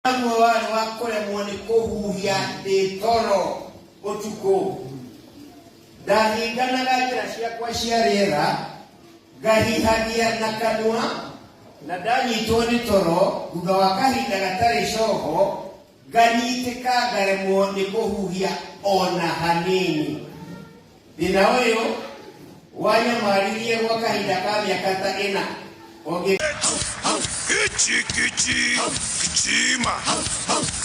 Naguo warĩ wa kũremwo nĩ kũhuhia ndĩ toro ũtukũ. Ndahinganaga njĩra ciakwa cia rĩera, ngahihagia na kanua, na ndanyitwo nĩ toro thutha wa kahinda gatarĩ coho, nganyitĩka ngaremwo nĩ kũhuhia o na hanini. Thĩna ũyũ wanyamaririe gwa kahinda ka mĩaka ta ĩna. Ũngĩ Giji giji gijima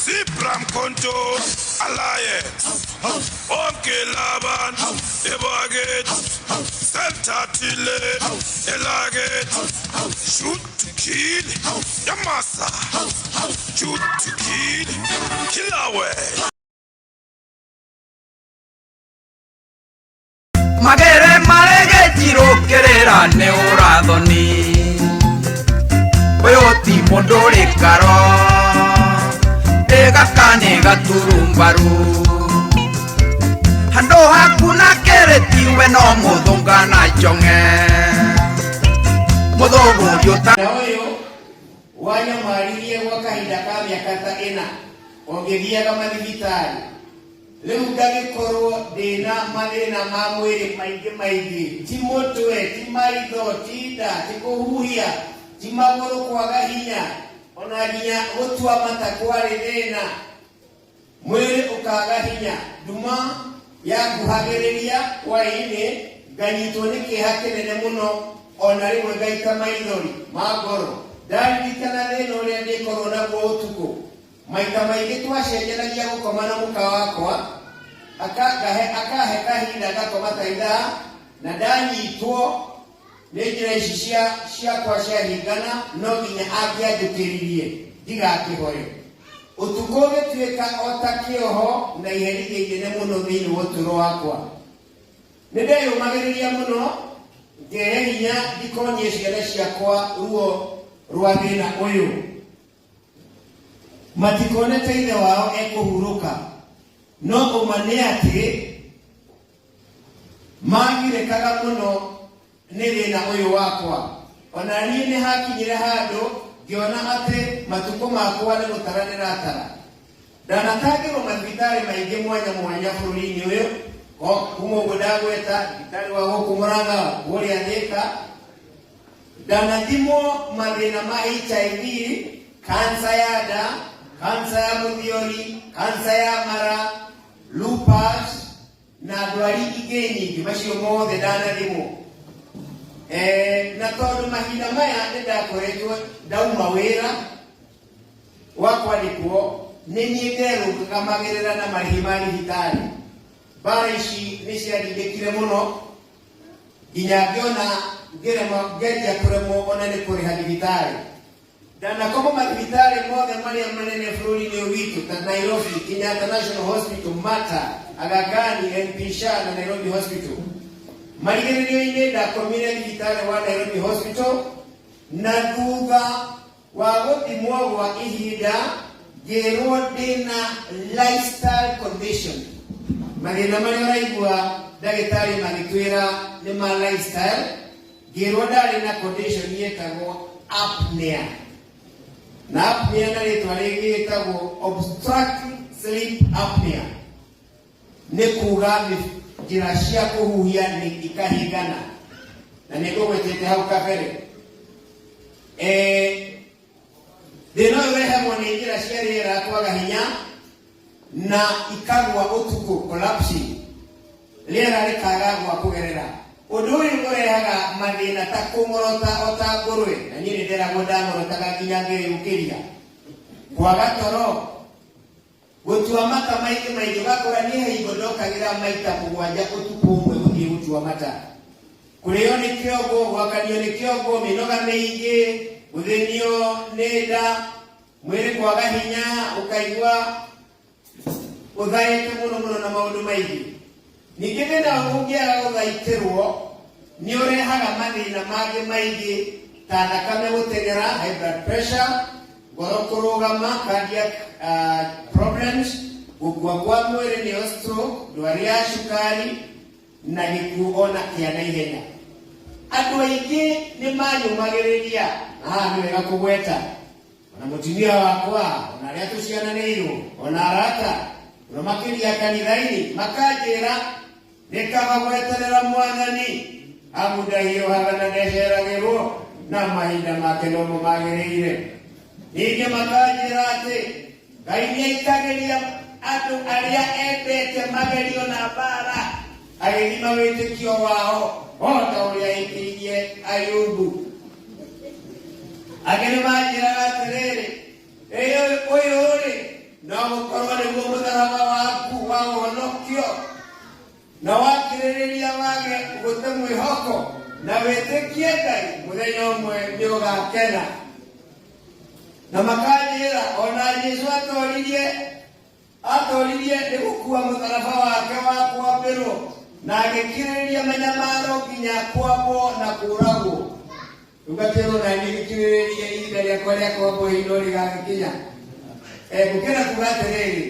Zebra Mkhonto Alliance Bonke labantu ebakithi Selithathile elakithi Shoot to kill Yamasa Shoot to kill Kill away. Magere maregĩtirũkĩrĩra nĩ ũrathoni ũyũ ti mũndũ ũrĩ karo ĩ gaka nĩ gaturumbaru handũ haku na kĩrĩti we no mũthũnga na njong'e mũthũgũri ũta Na ũyũ wanyamaririe gwa kahinda ka mĩaka ta ĩna ũngĩthiaga mathibitarĩ. Rĩu ngagĩkorwo ndĩna mathĩna ma mwĩrĩ maingĩ maingĩ, ti mũtwe, ti maitho, ti nda, ti kũhuhia, ti magũrũ kwaga hinya, ona nginya gũtua mata kwarĩ thĩna. Mwĩrĩ ũkaga hinya, nduma yanguhagĩrĩria hwaĩ-inĩ, nganyitwo nĩ kĩeha kĩnene mũno, ona rĩmwe ngaita maithori ma ngoro ndaririkana thĩna ũrĩa ndĩkorwo naguo ũtukũ. Maita maingĩ twacenjanagia gũkoma na mũka wakwa, akangahe akahe kahinda ngakoma ta ithaa, na ndanyitwo nĩ njĩra ici cia ciakwa ciahingana no nginya angĩanjũkĩririe ndigakĩhoe. Ũtukũ ũgĩtuĩka o ta kĩoho na iherithia inene mũno thĩinĩ wa ũtũũro wakwa. Nĩ ndeyũmagĩrĩria mũno ngehe hinya ndikonie ciana ciakwa ruo rwa thĩna ũyũ. Matikone ta ithe wao ekũhurũka, no ũma nĩ atĩ magirĩkaga mũno nĩ thĩna ũyũ wakwa. O na niĩ nĩ hakinyire handũ ngĩona atĩ matukũ makwa nĩ gũtara ndĩratara. Ndanatangĩrwo mathibitarĩ maingĩ mwanya mwanya bũrũri-inĩ ũyũ, kuma ũguo ndagweta, thibitarĩ wa gũkũ Mũrang'a, kũrĩa Thĩka. Ndanathimwo mathĩna ma HIV, kansa ya nda, kansa ya mũthiori, kansa ya mara, lupus na ndwari ingĩ nyingĩ, macio mothe ndanathimwo. Eh, na tondũ mahinda maya nĩ ndakoretwo ndauma wĩra wa kwandĩkwo, nĩ niĩ nderũgamagĩrĩra na marĩhi ma thibitarĩ. Mbara ici nĩ ciandindĩkire mũno nginya ngĩona ngĩremwo ngeria kũremwo ona nĩ kũrĩha thibitarĩ. Ndanakoma mathibitarĩ mothe marĩa manene bũrũri-inĩ ũyũ witũ ta Nairobi, Kenyatta National Hospital, Mater, Aga Khan, MP Shah na Nairobi Hospital. Marigĩrĩrio-inĩ ndakomire thibitarĩ wa Nairobi Hospital na thutha wa gũthimwo gwa ihinda ngĩrwo ndĩna lifestyle condition. Mathĩna marĩa ũraigua ndagĩtarĩ magĩtwĩra nĩ ma lifestyle, ngĩrwo ndarĩ na condition yetagwo apnea. Na apnea na rĩtwa rĩngĩ ĩtagwo obstructive sleep apnea. Nĩ kuga njĩra cia kũhuhia nĩ ikahingana. Na nĩ ngũgwetete hau kabere. Eh, thĩna ũyũ ũrehagwo nĩ njĩra cia rĩera kwaga hinya na ikagwa ũtukũ collapsing, rĩera rĩkaga gwa kũgerera. Ũndũ ũyũ ũrehaga mathĩna ta kũng'orota o ta ngũrwe, na niĩ nĩ nderagwo ndang'orotaga nginya ngĩyũkĩria, kwaga toro, gũtua mata maingĩ maingĩ, ũgakora niĩ he hingo ndokagĩra maita mũgwanja ũtukũ ũmwe gũthiĩ gũtua mata, kũrĩo nĩ kĩongo, gwakanio nĩ kĩongo, mĩnoga mĩingĩ, gũthĩnio nĩ nda, mwĩrĩ kwaga hinya, ũkaigua ũthaĩte mũno mũno na maũndũ maingĩ. Ningĩ thĩna ũyũ ũngĩaga gũthaitĩrwo nĩ ũrehaga mathĩna mangĩ maingĩ ta thakame gũteng'era, high blood pressure, ngoro kũrũgama, cardiac problems, gũkua kwa mwĩrĩ nĩyo stroke, ndwari ya cukari na gĩkuũ ona kĩa naihenya. Andũ aingĩ nĩ manyũmagĩrĩria, na haha nĩ wega kũgweta. Ona mũtumia wakwa, ona arĩa tũciaranĩirwo, ona arata, ona makĩria kanitha-inĩ, makanjĩra nĩ kaba gweterera Mwathani, amu ndahiũhaga na ndaceragĩrwo, na mahinda make nomo magĩrĩire. Ningĩ makanjĩra atĩ Ngai nĩaikagĩria andũ arĩa endete magerio na mbara, agĩthima wĩtĩkio wao o ta ũrĩa ĩkĩirie Ayubu. Angĩ nĩmanjĩraga atĩrĩrĩ, ĩ ũyũ-rĩ, no gũkorwo nĩguo mũtharaba waku wa ũhonokio, na wakirĩrĩria wage gũte mwĩhoko na wĩtĩkie Ngai, mũthenya ũmwe nĩũgakena. Na makanjĩra ona Jesu atoririe nĩ gũkua mũtharaba wake wa kwambĩrwo, na agĩkirĩrĩria manyamaro nginya kwambwo na kũragwo. Rĩu ngatĩrwo na niĩ ngĩkirĩrĩrie ihinda rĩakwa rĩa kwambwo hihi no rĩgagĩkinya. Ngũkĩenda kuga atĩrĩrĩ,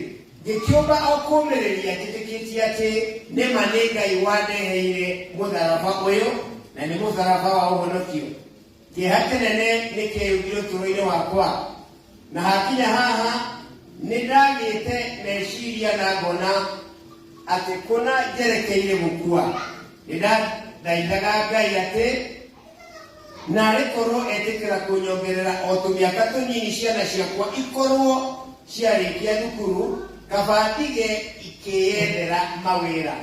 ngĩkĩũmba o kũmĩrĩria njĩtĩkĩtie atĩ nĩma nĩ Ngai wandeheire mũtharaba ũyũ, na nĩ mũtharaba wa ũhonokio. Kĩeha kĩnene nĩ kĩeyũmbire ũtũũro-inĩ wakwa, na hakinya haha nĩ ndagĩte meciria na ngona atĩ kũna njerekeire gũkua. Nĩ ndathaithaga Ngai atĩ narĩ korwo etĩkĩra kũnyongerera o tũmĩaka tũnini ciana ciakwa ikorwo ciarĩkia thukuru, kaba ndige ikĩyethera mawĩra.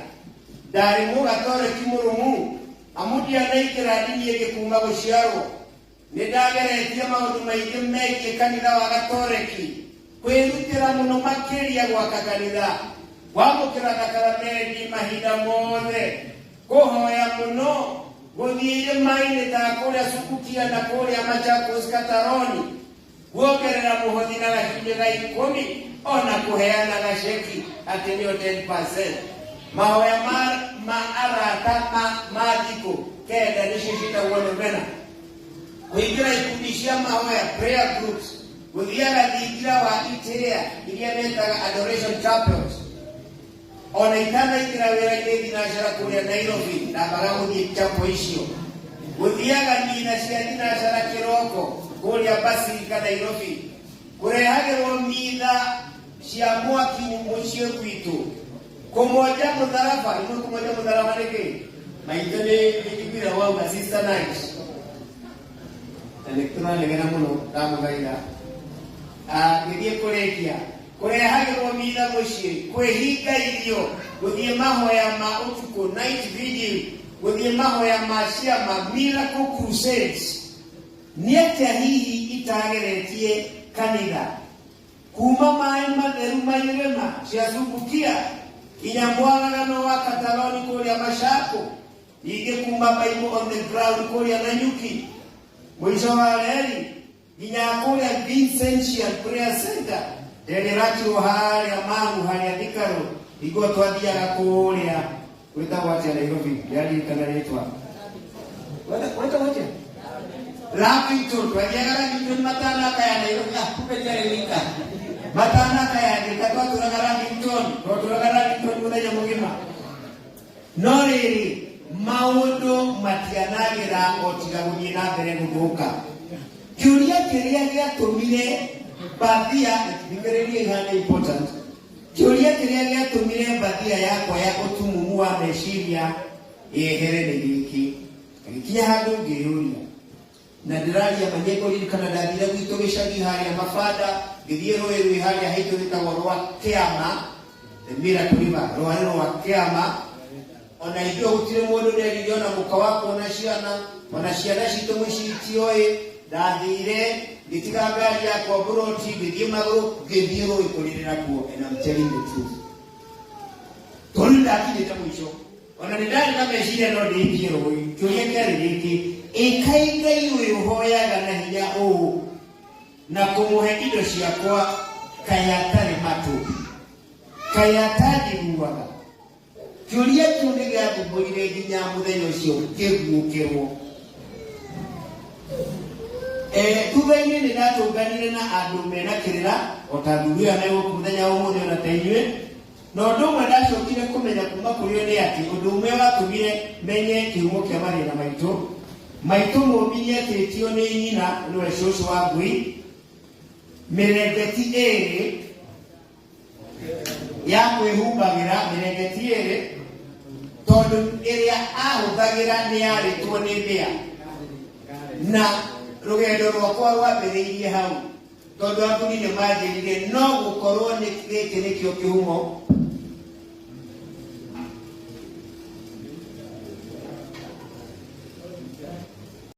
Ndarĩ mũgatoreki mũrũmu, amu ndianaingĩra ndini ĩngĩ kuma gũciarwo. Nĩ ndageretie maũndũ maingĩ megiĩ kanitha wa Gatoreki, kwĩrutĩra mũno makĩria gwaka kanitha, kwamũkĩra thakaramendi mahinda mothe, kũhoya mũno, gũthiĩ irĩma-inĩ ta kũrĩa Subukia na kũrĩa Machakos Kataroni, kuongerera mũhothi na gacunjĩ ga 10, ona kũheana gaceki atĩ nĩyo 10%. Mahoya ma arata ma thikũ 9 nĩcio ciĩtagwo novena, kũingĩra ikundi cia mahoya prayer groups, gũthiaga thingira wa itĩĩa iria metaga adoration chapels. Ona itanaingĩra wĩra-inĩ thinacara kũrĩa Nairobi, ndambaga gũthiĩ chapel icio, gũthiaga mitha cia thinacara kĩroko kũrĩa Basilica Nairobi, kũrehagĩrwo mitha cia mwaki mũciĩ gwitũ, kũmonja mũtharaba. Imwe kũmonja mũtharaba nĩkĩ? Maitũ nĩ njiguire wauga sister night, na nĩ tũranegena mũno, ndamũthaitha ngĩthiĩ kũrĩkia, kũrehagĩrwo mitha mũciĩ, kwĩhinga irio, gũthiĩ mahoya ma ũtukũ night vigil, gũthiĩ mahoya ma ciama miracle crusades. Nĩ atĩa hihi itageretie kanitha, kuma maĩ matheru ma irĩma cia Subukia nginya mwaragano wa Kataloni kũrĩa Machako, ningĩ kuma Bible on the ground kũrĩa Nanyuki, mũico wa reri nginya kũrĩa Vincentian Prayer Center nderĩrakirwo harĩa Mangu, harĩa Thika Road. Niguo twathiaga kũrĩa gwĩtagwo atĩa Nairobi, ndiaririkana rĩtwa, gwĩtagwo atĩa, Lavington. Twathiaga Lavington matanaka ya Nairobi. Ah, kumbe ndiarĩ wika matanaka ya Thika, twatũraga Lavington, twatũraga Lavington mũthenya mũgima. No rĩrĩ, maũndũ matianagĩra o tiga gũthiĩ na mbere gũthũka. Kĩũria kĩrĩa gĩatũmire mbathia, thikĩrĩria ihana important, kĩũria kĩrĩa gĩatũmire mbathia yakwa ya ũtumumu wa meciria yehere nĩ gĩkĩ. Gĩkinya handũ ngĩyũria, na ndĩraria ma, nĩngũririkana ndathire gwitũ gĩcagi harĩa Mabanda, ngĩthiĩ rũĩ rwĩ harĩa haitũ rwĩtagwo rwa Kĩama, the Miracle River, rwarĩ rwa Kĩama. Ona ithuĩ gũtirĩ mũndũ nderire, ona mũka wakwa, ona ciana, ona ciana citũ mũciĩ itioĩ. Ndathire ngĩtiga ngari yakwa mburoti, ngĩthiĩ magũrũ, ngĩthiĩ rũĩ kũrĩrĩra kuo. And I'm telling the truth, tondũ ndakinyĩte mũico, ona nĩ ndarĩ na meciria no ndĩikie rũĩ. Kĩũria kĩarĩ gĩkĩ: ĩkai Ngai ũyũ hoyaga na hinya ũũ na kũmũhe indo ciakwa, kaĩ atarĩ matũ? Kaĩ atanjiguaga? Kĩũria kĩu nĩ gĩathumbũrire nginya mũthenya ũcio ngĩguũkĩrwo. Thutha-inĩ nĩ ndatũnganire na andũ mena kĩrĩra o ta thuri aya me gũkũ mũthenya wa ũmũthĩ, ona ta inyuĩ. Na ũndũ ũmwe ndacokire kũmenya kuma kũrĩ o nĩ atĩ ũndũ ũmwe watũmire menye kĩhumo kĩa mathĩna maitũ, maitũ mũmbi nĩatĩtio nĩ nyina, nĩwe cũcũ wa ngui. Mĩrengeti ĩrĩ ya kwĩhumbagĩra, mĩrengeti ĩrĩ, tondũ ĩrĩa ahũthagĩra nĩ yarĩtwo nĩ mbĩa. Na rũgendo rwakwa rwambĩrĩirie hau, tondũ athuri nĩ manjĩrire no gũkorwo nĩ gĩkĩ nĩkĩo kĩhumo.